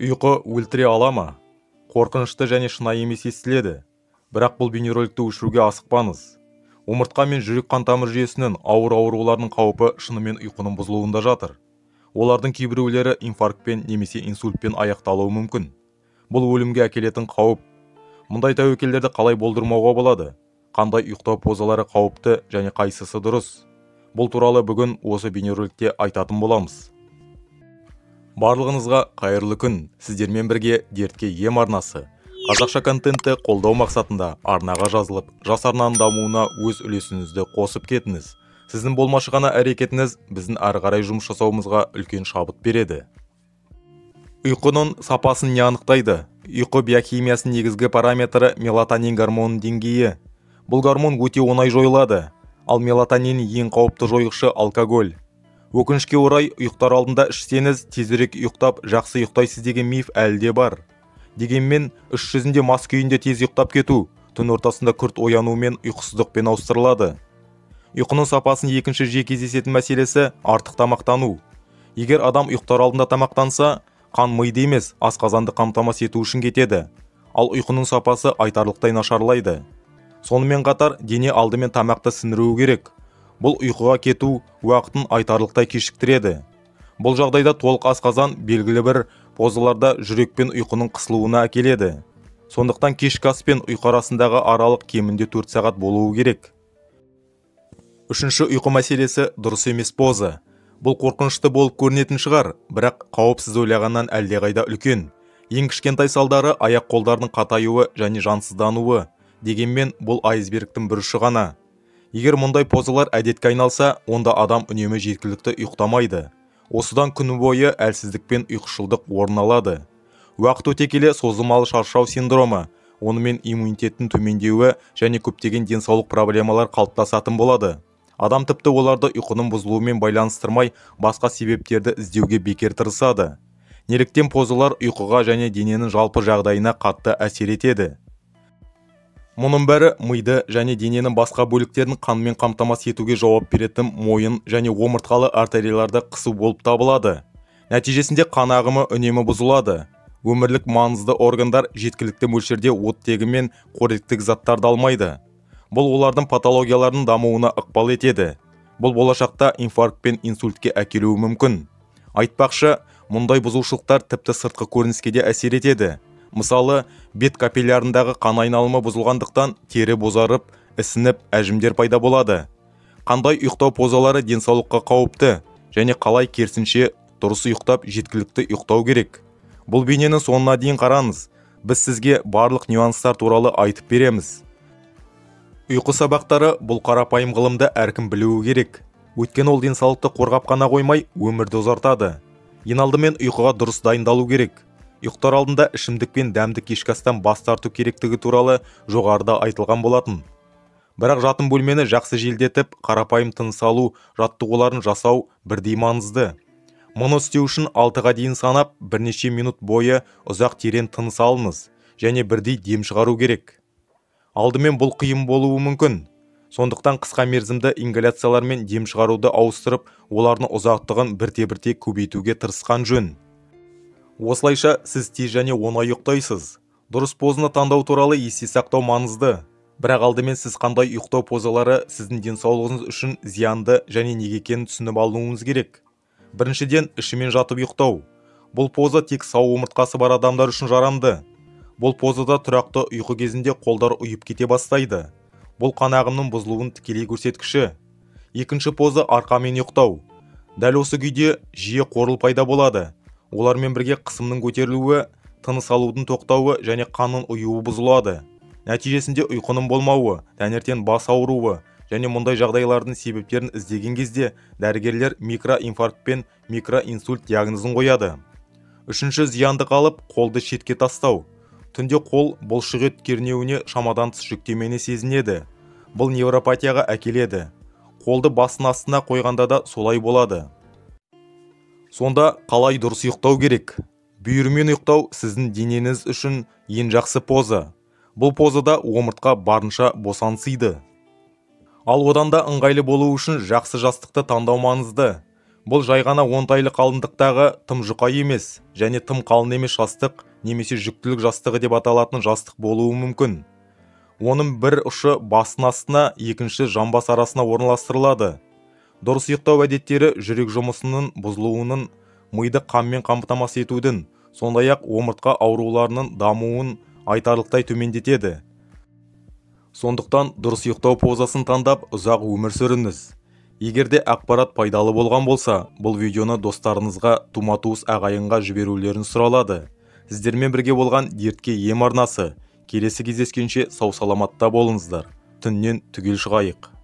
Ұйқы өлтіре ала ма? Қорқынышты және шынайы емес естіледі. Бірақ бұл бейнероликті өшіруге асықпаңыз. Омыртқа мен жүрек қан-тамыр жүйесінің ауыр ауруларының қаупі шынымен ұйқының бұзылуында жатыр. Олардың кейбіреулері инфарктпен немесе инсультпен аяқталуы мүмкін. Бұл өлімге әкелетін қауіп. Мұндай тәуекелдерді қалай болдырмауға болады? Қандай ұйықтау позалары қауіпті және қайсысы дұрыс? Бұл туралы бүгін осы бейнероликте айтатын боламыз. Барлығыңызға қайырлы күн. Сіздермен бірге Дертке ем арнасы. Қазақша контентті қолдау мақсатында арнаға жазылып, жас арнаның дамуына өз үлесіңізді қосып кетіңіз. Сіздің болмашы ғана әрекетіңіз біздің ары қарай жұмыс жасауымызға үлкен шабыт береді. Ұйқының сапасын не анықтайды? Ұйқы биохимиясының негізгі параметрі мелатонин гормонының деңгейі. Бұл гормон өте оңай жойылады, ал мелатонин ең қауіпті жойғышы алкоголь. Өкінішке орай, ұйықтар алдында ішсеңіз, тезірек ұйықтап, жақсы ұйықтайсыз деген миф әлі де бар. Дегенмен, іс жүзінде мас күйінде тез ұйықтап кету, түн ортасында күрт оянумен ұйқысыздықпен ауыстырылады. Ұйқының сапасын екінші жиі кездесетін мәселесі артық тамақтану. Егер адам ұйықтар алдында тамақтанса, қан миды емес, асқазанды қамтамасыз ету үшін кетеді. Ал ұйқының сапасы айтарлықтай нашарлайды. Сонымен қатар, дене алдымен тамақты сіңіруі керек. Бұл ұйқыға кету уақытын айтарлықтай кешіктіреді. Бұл жағдайда толық асқазан белгілі бір позаларда жүрек пен ұйқының қысылуына әкеледі. Сондықтан кешкі ас пен ұйқы арасындағы аралық кемінде 4 сағат болуы керек. Үшінші ұйқы мәселесі дұрыс емес поза. Бұл қорқынышты болып көрінетін шығар, бірақ қауіп сіз ойлағаннан әлдеқайда үлкен. Ең кішкентай салдары аяқ қолдардың қатаюы және жансыздануы. Дегенмен бұл айсбергтің бір ұшы ғана. Егер мұндай позалар әдетке айналса, онда адам үнемі жеткілікті ұйықтамайды. Осыдан күні бойы әлсіздік пен ұйқышылдық орын алады. Уақыт өте келе созылмалы шаршау синдромы, онымен иммунитеттің төмендеуі және көптеген денсаулық проблемалар қалыптасатын болады. Адам тіпті оларды ұйқының бұзылуымен байланыстырмай, басқа себептерді іздеуге бекер тырысады. Неліктен позалар ұйқыға және дененің жалпы жағдайына қатты әсер етеді? Мұның бәрі миды және дененің басқа бөліктерін қанмен қамтамасыз етуге жауап беретін мойын және омыртқалы артерияларды қысу болып табылады. Нәтижесінде қан ағымы үнемі бұзылады. Өмірлік маңызды органдар жеткілікті мөлшерде оттегі мен қоректік заттарды алмайды. Бұл олардың патологияларының дамуына ықпал етеді. Бұл болашақта инфаркт пен инсультке әкелуі мүмкін. Айтпақшы, мұндай бұзушылықтар тіпті сыртқы көрініске де әсер етеді. Мысалы, бет капиллярындағы қан айналымы бұзылғандықтан тері бозарып, ісініп, әжімдер пайда болады. Қандай ұйықтау позалары денсаулыққа қауіпті және қалай керісінше дұрыс ұйықтап, жеткілікті ұйықтау керек? Бұл бейненің соңына дейін қараңыз. Біз сізге барлық нюанстар туралы айтып береміз. Ұйқы сабақтары бұл қарапайым ғылымды әркім білуі керек. Өйткені ол денсаулықты қорғап қана қоймай, өмірді ұзартады. Ең алдымен ұйқыға дұрыс дайындалу керек. Ұйықтар алдында ішімдік пен дәмді кешкі астан бас тарту керектігі туралы жоғарыда айтылған болатын. Бірақ жатын бөлмені жақсы желдетіп, қарапайым тыныс алу жаттығуларын жасау бірдей маңызды. Мұны істеу үшін 6-ға дейін санап, бірнеше минут бойы ұзақ терең тыныс алыңыз және бірдей дем шығару керек. Алдымен бұл қиын болуы мүмкін. Сондықтан қысқа мерзімді ингаляциялармен дем шығаруды ауыстырып, олардың ұзақтығын бірте-бірте көбейтуге тырысқан жөн. Осылайша сіз тез және оңай ұйықтайсыз. Дұрыс позаны таңдау туралы есте сақтау маңызды. Бірақ алдымен сіз қандай ұйықтау позалары сіздің денсаулығыңыз үшін зиянды және неге екенін түсініп алуыңыз керек. Біріншіден, ішімен жатып ұйықтау. Бұл поза тек сау омыртқасы бар адамдар үшін жарамды. Бұл позада тұрақты ұйқы кезінде қолдар ұйып кете бастайды. Бұл қан ағымының бұзылуының тікелей көрсеткіші. Екінші поза арқамен ұйықтау. Дәл осы күйде жиі қорыл пайда болады. Олармен бірге қысымның көтерілуі, тыныс алудың тоқтауы және қанның ұюы бұзылады. Нәтижесінде ұйқының болмауы, таңертең бас ауруы және мұндай жағдайлардың себептерін іздеген кезде дәрігерлер микроинфаркт пен микроинсульт диагнозын қояды. Үшінші зиянды қалып, қолды шетке тастау. Түнде қол бұлшықет кернеуіне шамадан тыс жүктемені сезінеді. Бұл невропатияға әкеледі. Қолды басының астына қойғанда да солай болады. Сонда қалай дұрыс ұйықтау керек? Бүйірмен ұйықтау сіздің денеңіз үшін ең жақсы поза. Бұл позада омыртқа барынша босаңсиды. Ал одан да ыңғайлы болу үшін жақсы жастықты таңдау маңызды. Бұл жай ғана оңтайлы қалыңдықтағы тым жұқа емес және тым қалың емес жастық немесе жүктілік жастығы деп аталатын жастық болуы мүмкін. Оның бір ұшы бастың астына, екінші жамбас арасына орналастырылады. Дұрыс ұйықтау әдеттері жүрек жұмысының бұзылуының, миды қанмен қамтамасыз етудің, сондай-ақ омыртқа ауруларының дамуын айтарлықтай төмендетеді. Сондықтан дұрыс ұйықтау позасын таңдап, ұзақ өмір сүріңіз. Егер де ақпарат пайдалы болған болса, бұл видеоны достарыңызға, тума-туыс ағайынға жіберулерін сұралады. Сіздермен бірге болған Дертке ем арнасы. Келесі кездескенше сау-саламатта болыңыздар. Түннен түгел шығайық.